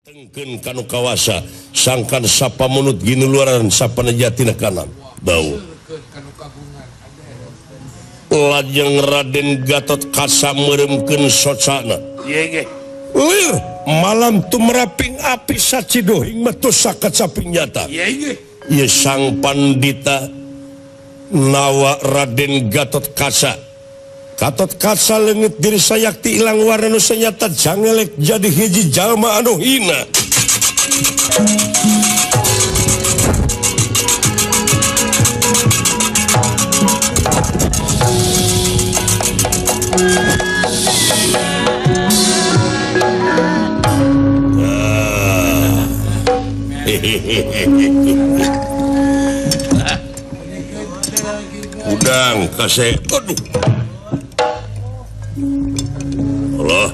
Tengkeun kanu kawasa sangkan sapa munut ginuluaran sapa nejatina kanan bau. Lajeng Raden Gatot Kaca meureumkeun socana. Lir malam tumeraping api sacidohing metu sakacaping nyata. Ieu sang pandita nawa Raden Gatot Kaca. Gatot Kaca leungit diri sayakti ilang warna nu sanyata jangelek jadi hiji jalma anu hina. Udang kasih, aduh, Allah,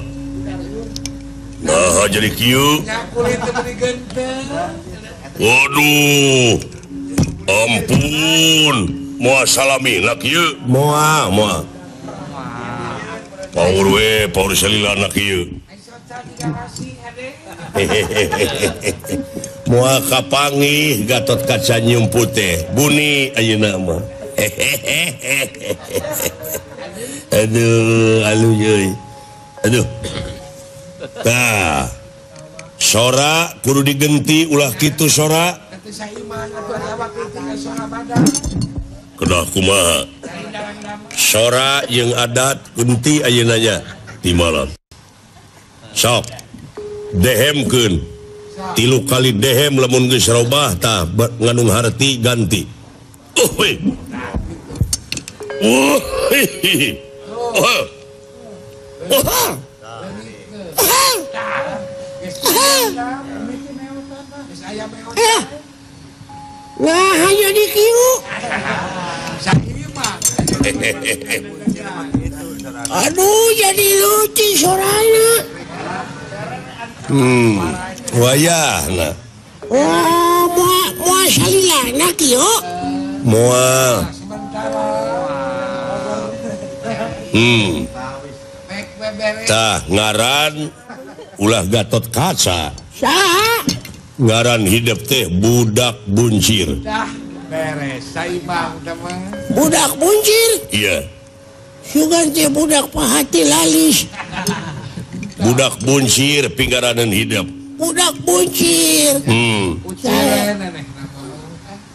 nah jadi kieu, waduh, ampun, moal salami nak kieu, moal, moal, paur we, paur salila nak kieu. Moal kapanggih Gatot Kaca nyumput teh buni ayeuna mah. Aduh aluh euy. Aduh. Tah. Sora kudu digenti ulah kitu sora. Kedah kumaha? Sora jeung adat genti ayeuna nya di malam. Sok dehemkeun. 3 kali dehem lamun geus robah tah ngandung harti ganti. Oh. Oh. Oh. Oh. Nah, hanya di kieu. Aduh, jadi lucu sorana. Wayahna. Oh, moal salilana kieu. Moal. Tah ngaran ulah Gatot Kaca. Saha? Ngaran hidup teh budak buncir. Dah beres saimang teh mah. Budak buncir? Iya. Sugan teh budak pahati lalis. Budak buncir pinggaranan hidup. Budak buncir.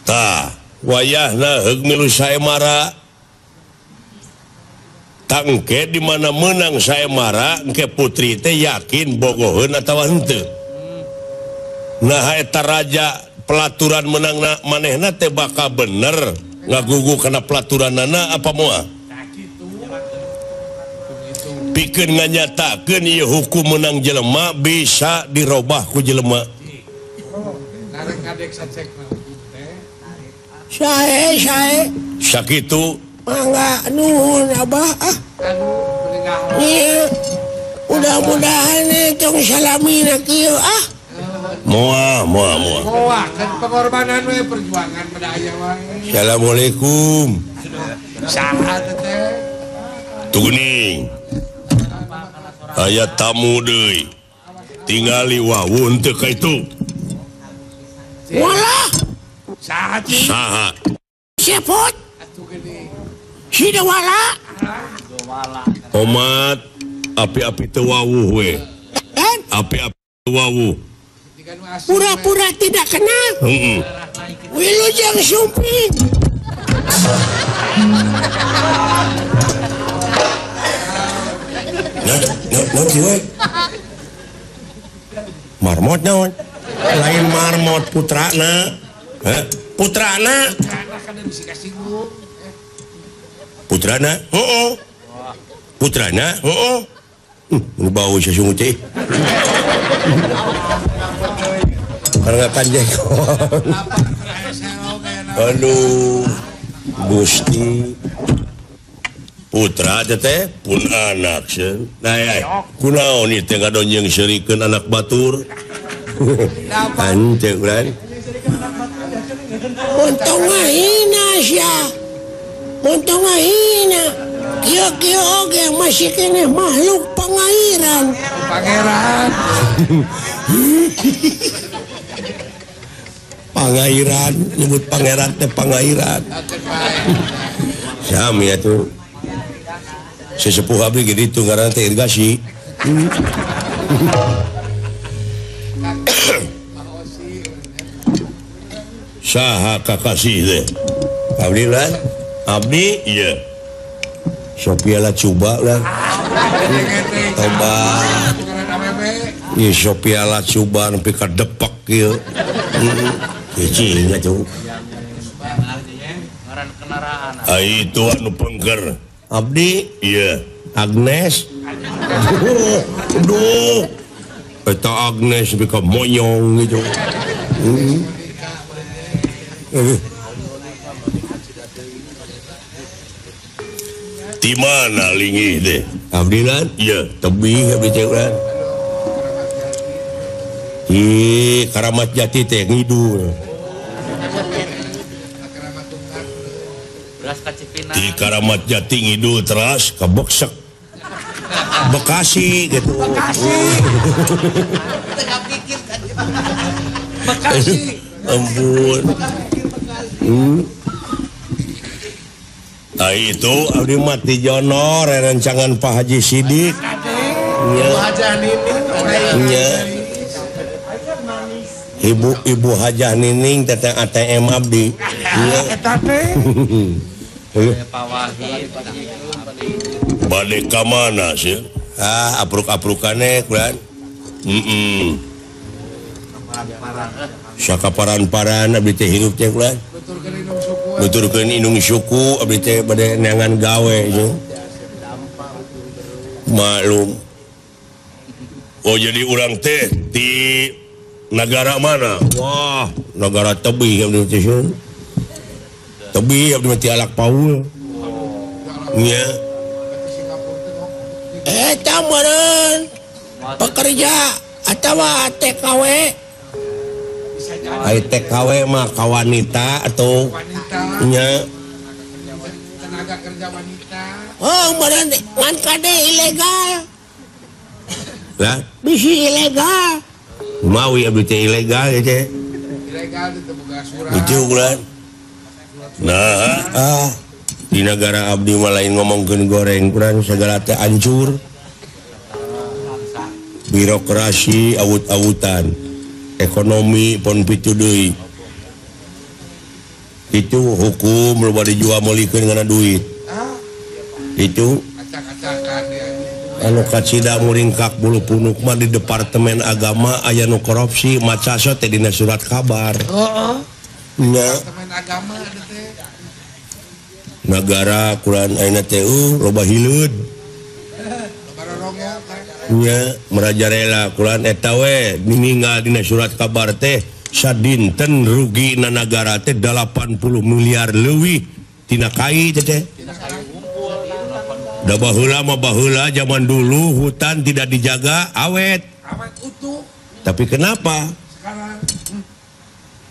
Tah wayahna heug milu saemara. Tangke di mana menang saemara engke putri teh yakin bogoheun atawa henteu. Nah eta raja pelaturan menang manehna teh bakal bener ngagugu kana pelaturanana apa moal? Pikeun nganyatakeun ieu hukum menang jelema bisa dirobah ku jelema. Sae sae sakitu mangga nuhun abah ah. Ieu mudah-mudahan tong salamina kieu ah. Moal moal moal. Moal kan pengorbanan we perjuangan pada aya wae. Assalamualaikum. Saha teh? Tuh geuning. Aya tamu deui. Tingali wawun teu ka itu. Walah. Saha cing? Saha? Sepot. Atuh geuning. Si Dewala. Omat api-api teu wawuh we. Api-api teu wawuh. Pura-pura tidak kenal. Wilujeng sumping. Nah, marmot naon? Lain marmot putrana. Hah? Putrana. Putrana? Heeh. Putrana? Heeh. Nu bau sasungut teh. Karena kanjengkon. Aduh, Gusti. Putra teh pun anak sieun. Nah, kunaon ieu teh ngadonjeng seurikeun anak batur. Henteu urang. Untung hina sia. Untung hina. Kieu-kieu oge masih keneh makhluk pangairan. Pangeran. Pangairan nyebut pangeran teh pangairan. Sami atuh. Sesepuh abdi gitu ngaranna teh irigasi. Saha kakasih teh? Abdi lah. Abdi iya. Sophia lah coba lah. Tobat. Ieu Sophia lah coba nepi ka depak ieu. Cicing atuh. Ai itu anu pengker. Abdi iya. Agnes. Duh. Eta Agnes nepi ka monyong gitu. Di mana lingih deh? Abdi lan? Iya, tebih abdi teh urang. Ih, Karamat Jati teh ngidul. Di Karamat Jati ngidul teras ka Beksek. Bekasi gitu. Bekasi. Bekasi. Ampun. Nah itu abdi mah ti Jono rerencangan Pak Haji Sidik. Ibu Hajah Nining. Nya. Ibu Hajah Nining teteh ATM abdi. Nya. Eta teh. Bade ka mana sih? Ah, apruk-aprukane kulan. Heeh. Sakaparan-paran abdi teh hirup teh kulan. Nuturkeun indung suku abdi teh bade neangan gawe nya. Maklum. Oh jadi urang teh di negara mana? Wah, negara tebih abdi teh. Tebih abdi mah alak paul. Nya. Eta meureun pekerja atawa TKW. Ai TKW mah ka wanita atau nya tenaga kerja wanita. Oh, meureun ngan kade ilegal. Lah, bisi ilegal. Mawi abdi teh ilegal ya teh. Ilegal teu boga surat. Itu ulah. Nah, ah di negara abdi mah lain ngomongkeun goreng kurang segala teh hancur. Birokrasi awut-awutan. Ekonomi pon pitu deui. Itu hukum loba dijual meulikeun ngana duit. Itu anu kacida muringkak bulu punuk mah di departemen agama aya nu korupsi maca teh dina surat kabar. Heeh. Nya. Departemen agama teh. Nagara kurang ayeuna teh loba hileud. Nya merajalela kulan eta we ninggal dina surat kabar teh sadinten rugi na nagara teh 80 miliar leuwih tina kai teh teh. Da baheula mah baheula zaman dulu hutan tidak dijaga awet. Awet utuh. Tapi kenapa? Sekarang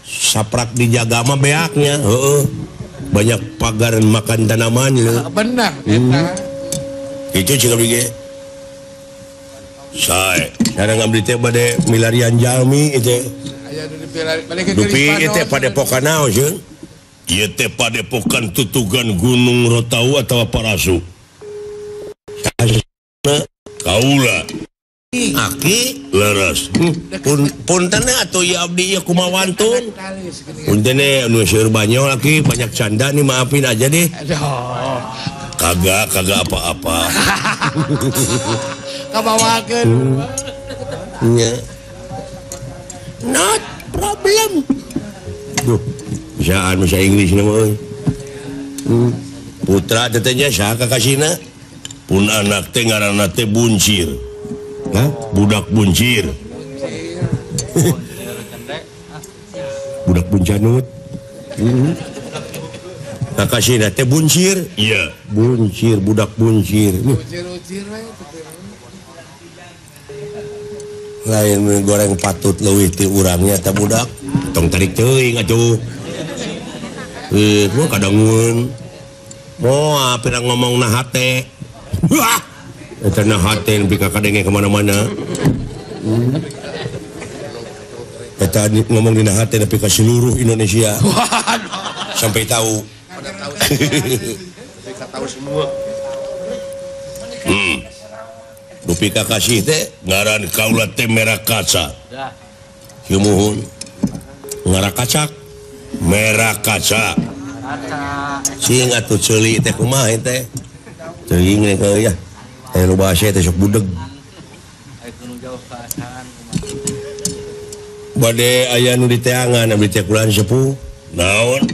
saprak dijaga mah beaknya, heeh. Banyak pagar makan tanaman leuh. Benar eta. Itu cik abdi ge. Sae, sekarang abdi teh bade milarian jalmi itu. Dupi ieu teh padepokan naon sieun? Ieu teh padepokan tutugan Gunung Rotau atawa Parasu. Kaula. Aki leres. Punten atuh ieu abdi ieu kumaha wantun. Punten anu seueur banyol aki banyak canda nih maafin aja deh. Kagak kagak apa-apa. Kabawakeun. Nya. Not problem. Duh, bisaan bahasa Inggris na mah euy. Putra teh nya saha kakasina? Pun anak teh ngaranna teh Buncir. Hah? Budak Buncir. Budak Buncanut. Kakasina teh Buncir? Iya, Buncir, budak Buncir. Buncir-uncir we. Lain goreng patut leuwih ti urangnya teh budak. Tong tarik teuing atuh. Mah kadangun. Moal pira ngomong na hate. Wah, eta na hate nepi ka kadenge ka mana-mana. Eta ngomong dina hate nepi ka seluruh Indonesia. Sampai tahu. Pada tahu. Mereka tahu semua. Dupi ka kasih teh ngaran kaula teh merah kaca. Sumuhun. Ngarah kacak. Merah kaca. Sing atuh ceuli teh kumaha teh? Teuing we ya. Aya nu bahasa teh sok budeg. Bade aya nu diteangan abdi teh kulan sepuh. Naon?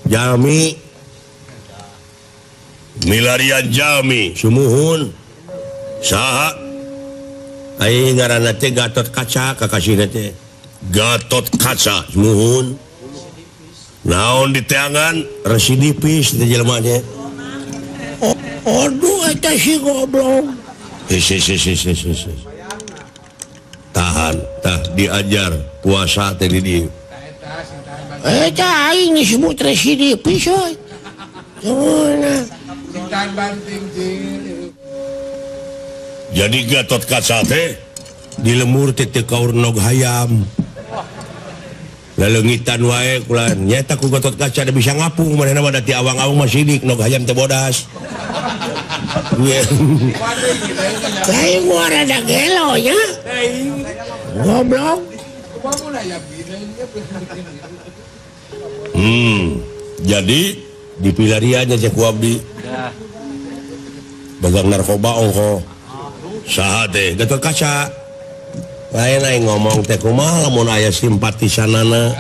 Jami. Milarian jami. Sumuhun. Saha? Aing ngaranna teh Gatot Kaca kakasihna teh. Gatot Kaca. Sumuhun. Naon diteangan? Residipis teh jelema teh. Aduh eta si goblok. Tahan, tah diajar puasa teh di dieu. Eta aing disebut residipis euy. Jadi Gatot Kaca teh di lemur teh teu kaur nog hayam. Laleungitan wae kulan nyaeta ku Gatot Kaca da bisa ngapung manehna mah da ti awang-awang mah sidik nog hayam teh bodas. Lain gua rada gelo nya. Goblok. Jadi di pilariannya cek ku abdi. Dagang narkoba ongko. Saha teh Gatot Kaca. Lain aing ngomong teh kumaha lamun aya simpatisanana.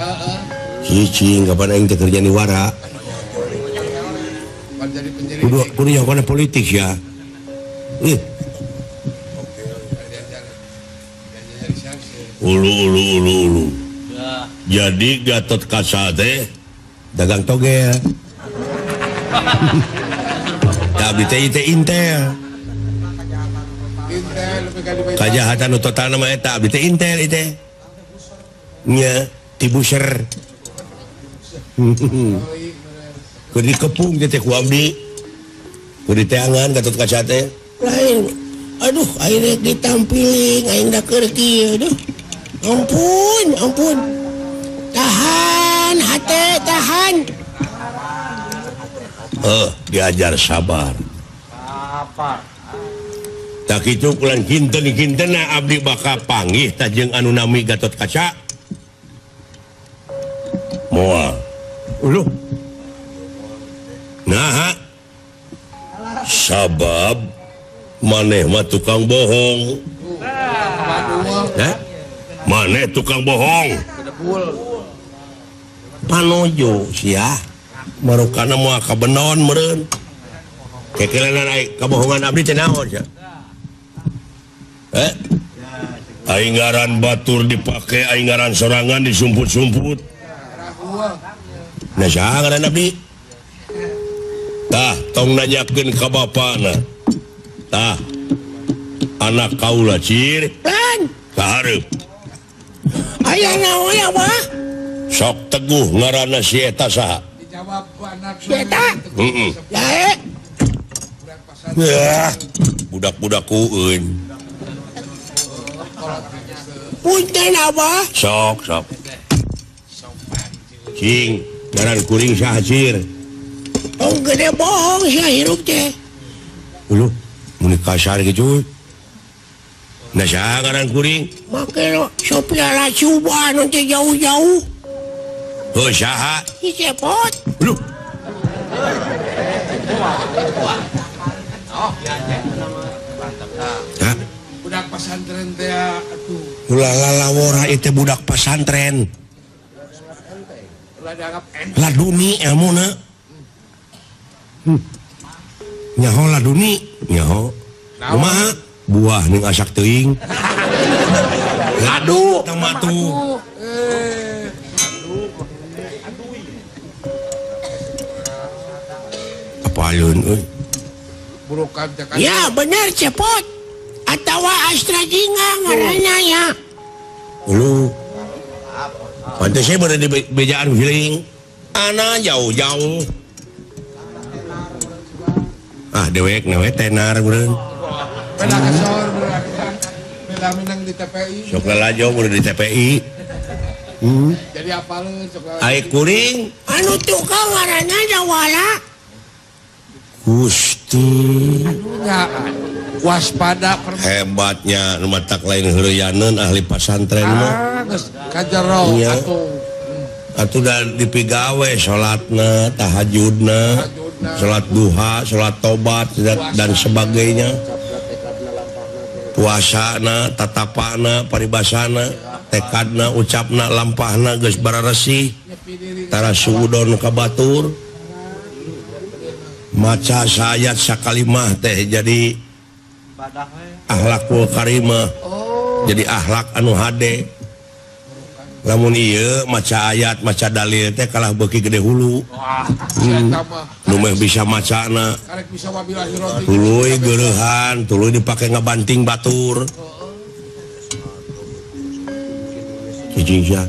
Cicing kapan aing teh kerja di wara. Kudu nyaho politik ya. Ulu ulu ulu ulu. Jadi Gatot Kaca teh dagang togel. Abdi teh teh intel. Kajahatan total nama eta abdi teh intel teh. Nya tibuser. Keur dikepung teh ku abdi. Keur diteangan Gatot Kaca teh. Lain. Aduh, aing rek ditampiling, aing da keur kieu aduh. Ampun, ampun. Tahan, hate, tahan. Diajar sabar. Tak kitu kulan kinten-kintena abdi bakal panggih tah jeung anu nami Gatot Kaca. Moal. Uluh. Naha. Sabab maneh mah tukang bohong. Hah? Maneh tukang bohong. Panojo sia. Marukana moal kabenon meureun. Kekelenan ai kabohongan abdi teh naon sia? Aing ngaran batur dipake, aing ngaran sorangan disumput-sumput. Nah saha ngaran abdi? Tah tong nanyakeun ka bapana. Tah anak kaula cir. Lan ka hareup. Aya naon ya, Bah? Sok teguh ngaranna si eta saha? Dijawab ku anak. Si eta? Heeh. Dae. Wah, budak-budak kueun. Punten Abah. Sok, sok. Cing, ngaran kuring saha cir? Tong gede bohong sia hirup teh. Uluh, mun kasar kitu. Nah saha ngaran kuring? Make Sophia Latjuba nu teh jauh-jauh. Heuh saha? Si Cepot. Uluh. Hah? Budak pesantren teh atuh. Ulah lalawora itu budak pesantren. Laduni ilmuna. Nyaho laduni, nyaho. Kumaha? Buah ning asak teuing. Ladu tama tuh. Apalun euy. Ya bener Cepot. Atawa Astra Jingga ngaranna ya. Ulu. Pantes saya berada di bejaan feeling. Ana jauh-jauh. Ah dewek nawe tenar beureun. Beda kasor beureun. Beda menang di TPI. Sok lalajo beureun di TPI. Jadi apaleun sok. Ai kuring anu tukang ngaranna Dawala. Gusti. Aduh waspada hebatnya nu matak lain heureuyaneun ahli pasantren mah. Geus kajero atuh. Atuh da dipigawe salatna, tahajudna, salat duha, salat tobat dan sebagainya. Puasana, tatapana, paribasana, tekadna, ucapna, lampahna geus bararesih. Tara suudon ka batur. Maca saayat sakalimah teh jadi akhlakul karimah. Jadi akhlak anu hade. Lamun ieu maca ayat, maca dalil teh kalah beuki gede hulu. Nu meh bisa macana. Tuluy geureuhan, tuluy dipake ngabanting batur. Cicing sia.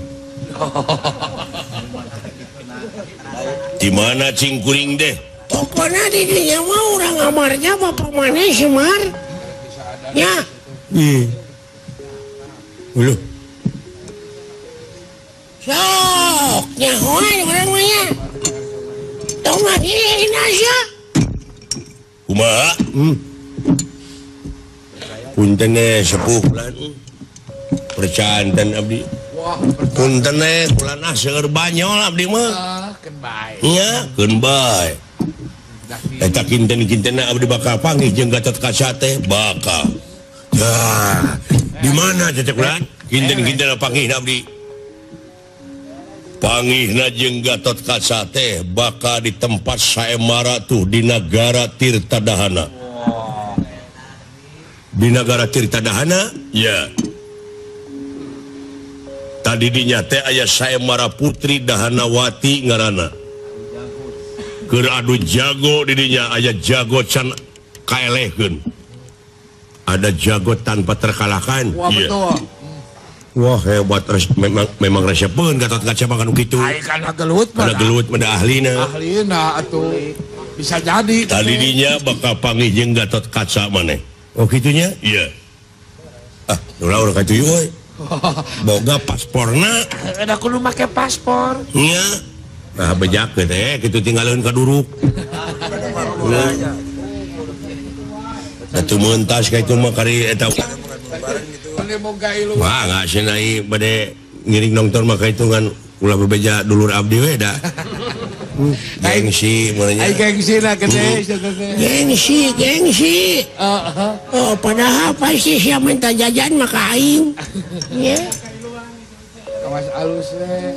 Di mana cing kuring deh? Pokona di dinya mah urang amarnya bapak maneh Semar. Ya. Ih. Uluh. Sok nyahoan urang mah nya. Tong ngahilin aja. Kumaha? Punten sepuh bulan. Percanten abdi. Punten bulan ah seueur banyol abdi mah. Keun bae. Nya, keun bae. Eta kinten-kintenna abdi bakal panggih jeung Gatot Kaca teh bakal. Dah, di mana cecek bulan? Kinten-kintenna panggih abdi. Panggihna jeung Gatot Kaca teh bakal di tempat saemara tuh di nagara Tirta Dahana. Di nagara Tirta Dahana? Ya. Tadi dinya teh aya saemara Putri Dahanawati ngaranna. Keur adu jago di dinya aya jago can kaelehkeun. Ada jago tanpa terkalahkan. Wah, ya. Betul. Wah hebat, memang resepeun Gatot Kaca mah kanu kitu. Ai kana gelut mah. Kana gelut mah da ahlina. Ahlina atuh. Bisa jadi. Tadi dinya bakal panggih jeung Gatot Kaca maneh. Oh kitunya? Iya. Ah, ulah urang ka dieu euy. Boga pasporna. Da kudu make paspor. Nya. Nah bejakeun teh kitu tinggaleun ka duruk. Atuh meuntas ka itu mah kari eta. Wah, nggak senai bade ngiring nonton maka itu kan ulah bebeja dulur abdi we da. Gengsi mulanya. Ai gengsi lah gede. Gengsi, gengsi. Oh, padahal pasti sia minta jajan maka aing. Nya. Kawas alus we.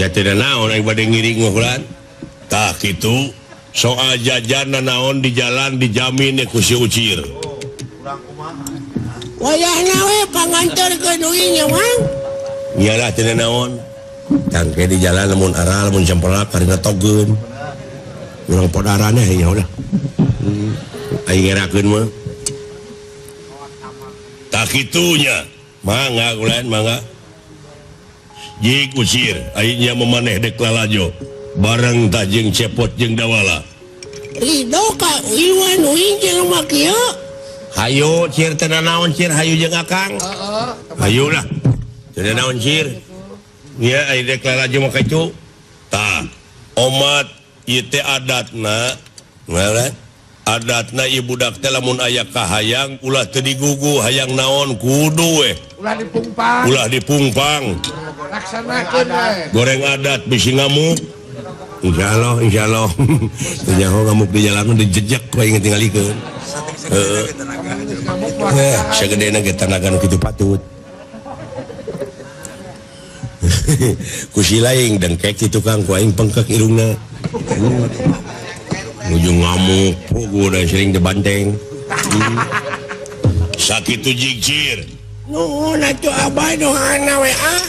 Nya teu naon aing bade ngiring mah ulan. Tah kitu soal jajan naon di jalan dijamin ku si Ucir. Urang kumaha? Wayahna we panganterkeun deui nya Mang. Iyalah teu naon. Tangke di jalan lamun aral lamun cempelak karena togeun. Urang podarane nya ulah. Aing ngerakeun mah. Tah kitu nya. Mangga ulan mangga. Jig Ucir aing nya memaneh dek lalajo. Bareng tah jeung Cepot jeung Dawala. Ridho ka Iwan uing jeung mah kieu. Hayu Cir teu naon Cir hayu jeung Akang. Hayu lah. Teu naon Cir. Nya ari dek lalajo mah kitu. Tah, omat ieu teh adatna, ngaran? Adatna ieu budak teh lamun aya kahayang ulah teu digugu hayang naon kudu we. Ulah dipungpang. Ulah dipungpang. Laksanakeun we. Goreng adat bisi ngamuk. Insyaallah, insyaallah. Teu nyaho ngamuk di jalan dijejek ku aing tingalikeun. Heeh. Sagedena ge tanaga nu kitu patut. Ku si laing dengkek kitu Kang ku aing pengkek irungna. Nuju ngamuk, pugu da sering dibanteng. Sakitu jigcir. Nuhun atuh abah doana we ah.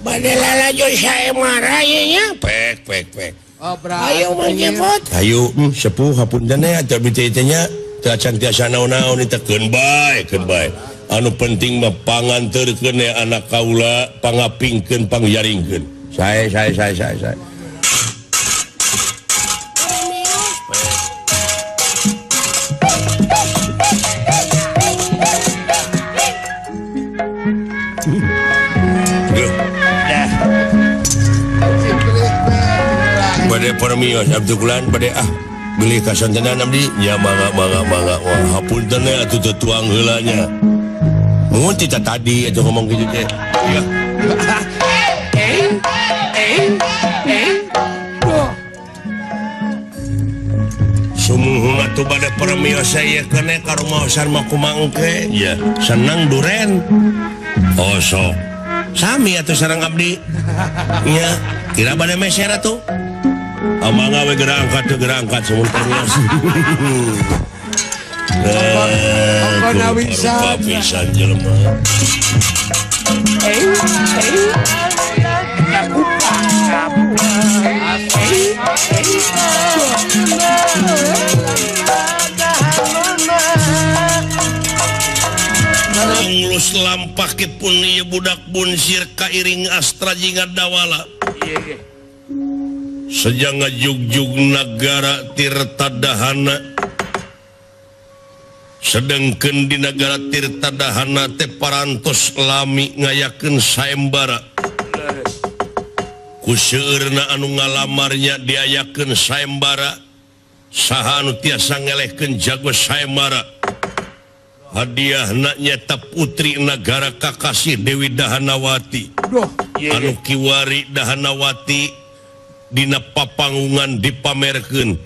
Bade lalajo saemara ye nya. Pek pek pek. Ayo Mang Cepot. Ayo sepuh hapunten atuh abdi teh nya. Teu acan tiasa naon-naon teh keun bae, keun bae. Anu penting mah panganterkeun anak kaula, pangapingkeun, pangjaringkeun. Sae sae sae sae sae. Duh. Bade permios abdi kulan bade ah bilih kasontenan abdi nya mangga mangga mangga wah hapunten we atuh teu tuang heula nya. Mun ti tadi atuh ngomong kitu teh. Iya. Sumuhun atuh bade permios ieu kene ka rumaosan mah kumaha engke. Iya, seneng duren. Oh sok. Sami atuh sareng abdi. Nya, kira bade meser atuh. Mangga we geura angkat teu geura angkat sumun permios. Eh, pisan jelema. Lulus lampahipun ieu budak bunsir kairing astra jingga dawala. Sejak ngajugjug nagara Tirta Dahana. Sedengkeun di nagara Tirta Dahana teh parantos lami ngayakeun sayembara. Ku seueurna anu ngalamarnya diayakeun sayembara. Saha anu tiasa ngelehkeun jago sayembara. Hadiahna nyata putri nagara kakasih Dewi Dahanawati. Anu kiwari Dahanawati dina papanggungan dipamerkeun.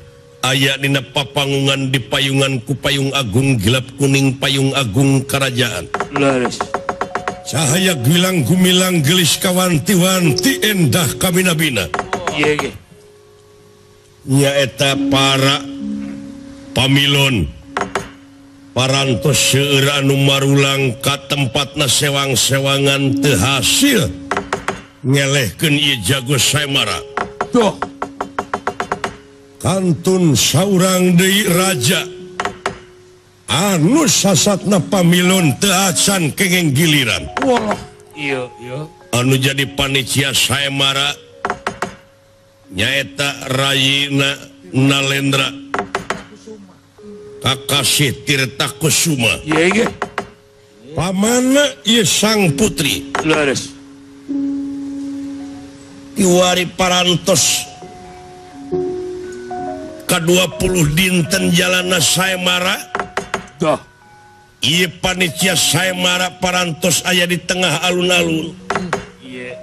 Aya dina papanggungan dipayungan ku payung agung gilap kuning payung agung kerajaan. Cahaya gilang gumilang gelis kawanti-wanti endah kabina-bina. Nyaeta para pamilon parantos seueur anu marulang ka tempatna sewang-sewangan teu hasil ngelehkeun ieu jago sayembara. Tuh. Kantun saurang deui raja anu sasatna pamilon teu acan kengeng giliran. Wah, iya iya. Anu jadi panitia sayembara nyaeta Rayina Nalendra Kakasih Tirta Kusuma. Iya iya. Pamana ieu sang putri. Leres. Kiwari parantos ka-20 dinten jalana sayembara. Dah. Ieu panitia sayembara parantos aya di tengah alun-alun. Iya.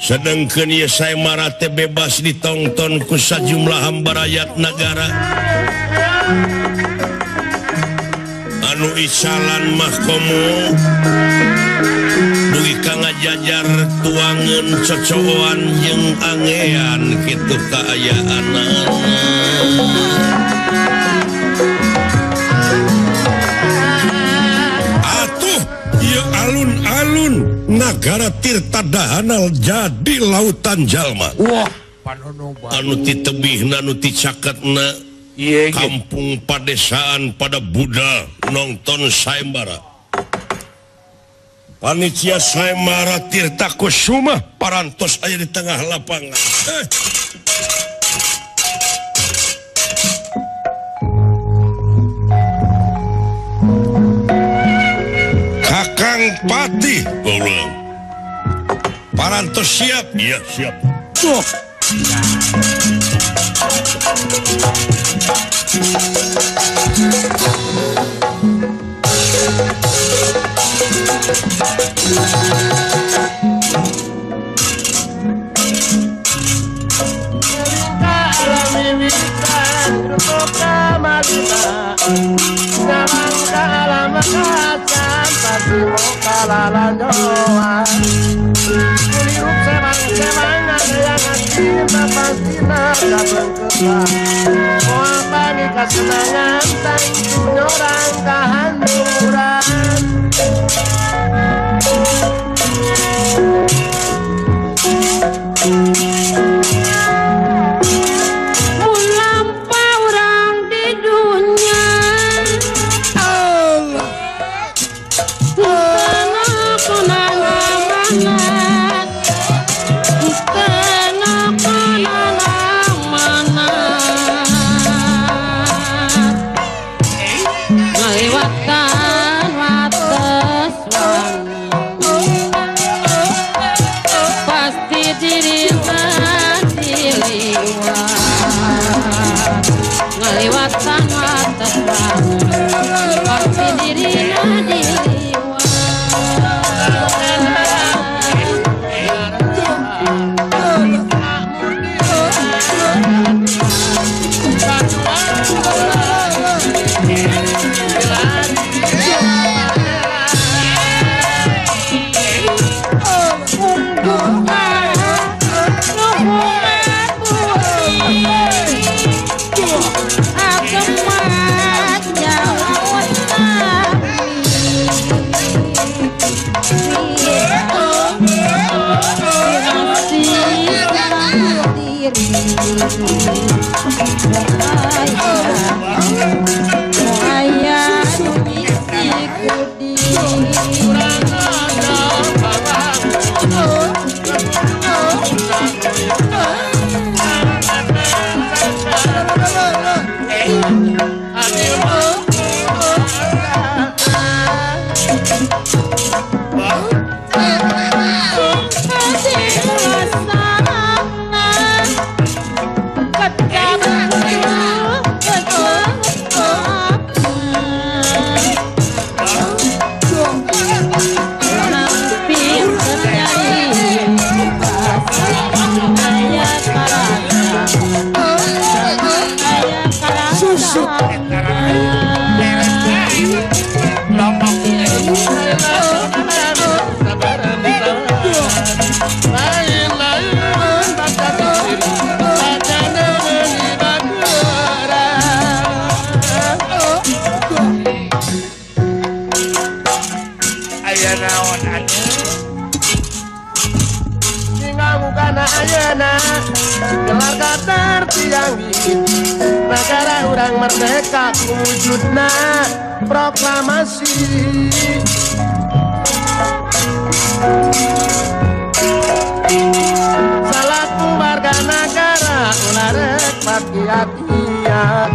Sedengkeun ieu sayembara teh bebas ditongton ku sajumlah hamba rakyat nagara. Anu isalan mah komo dugi ka ngajajar tuangeun cocoan jeung angean kitu kaayaanana. Atuh ieu alun-alun nagara Tirta Dahana jadi lautan jalma. Wah, anu ti tebihna anu ti caketna kampung padesaan pada Buddha nonton sayembara. Panitia sayembara Tirta Kusuma parantos aya di tengah lapangan. Kakang Patih parantos siap. Iya siap. Tuh. Kasenangan tangtu nyorang kahanduran. Mun lampa urang di dunya Allah pasti diri diliwat. Pasti dirina diliwat. Negara urang merdeka wujudna proklamasi. Salaku warga negara ulah rek pakia-kia,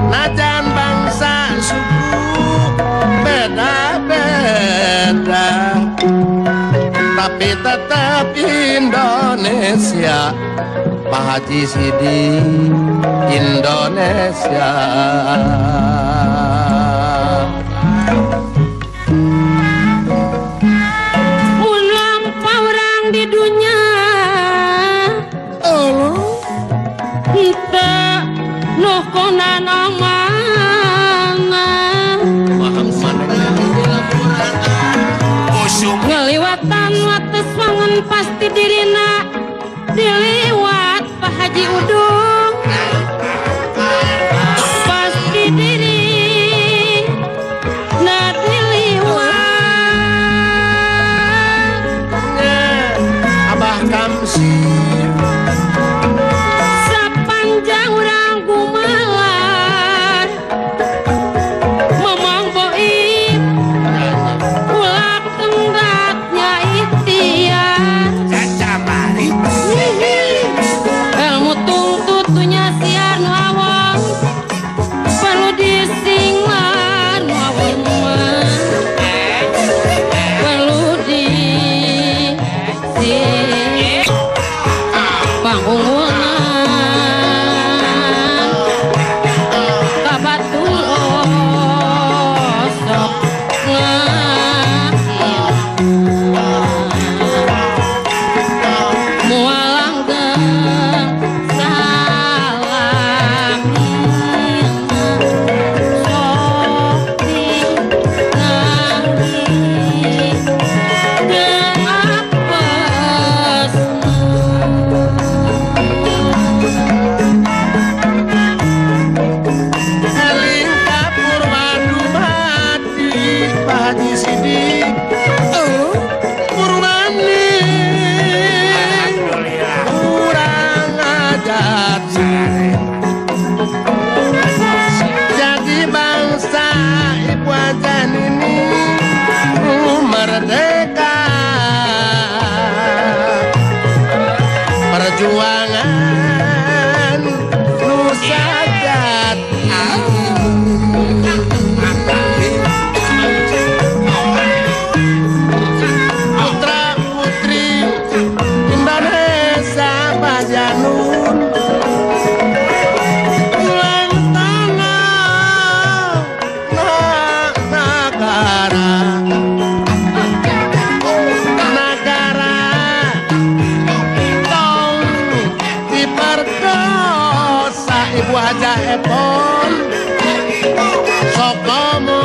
najan bangsa suku beda-beda, tapi tetap Indonesia. Pak Haji Sidi Indonesia. Mun lampau urang di dunya henteu nu konan omana, ngeliwatan wates wangun pasti dirina diliwat Pak Haji Udung, pasti diri na diliwat. Abah Kamsir sepanjang urang gumalar Mamang Boib ulah tenggatnya ikhtiar. Ilmu tungtung Komunis.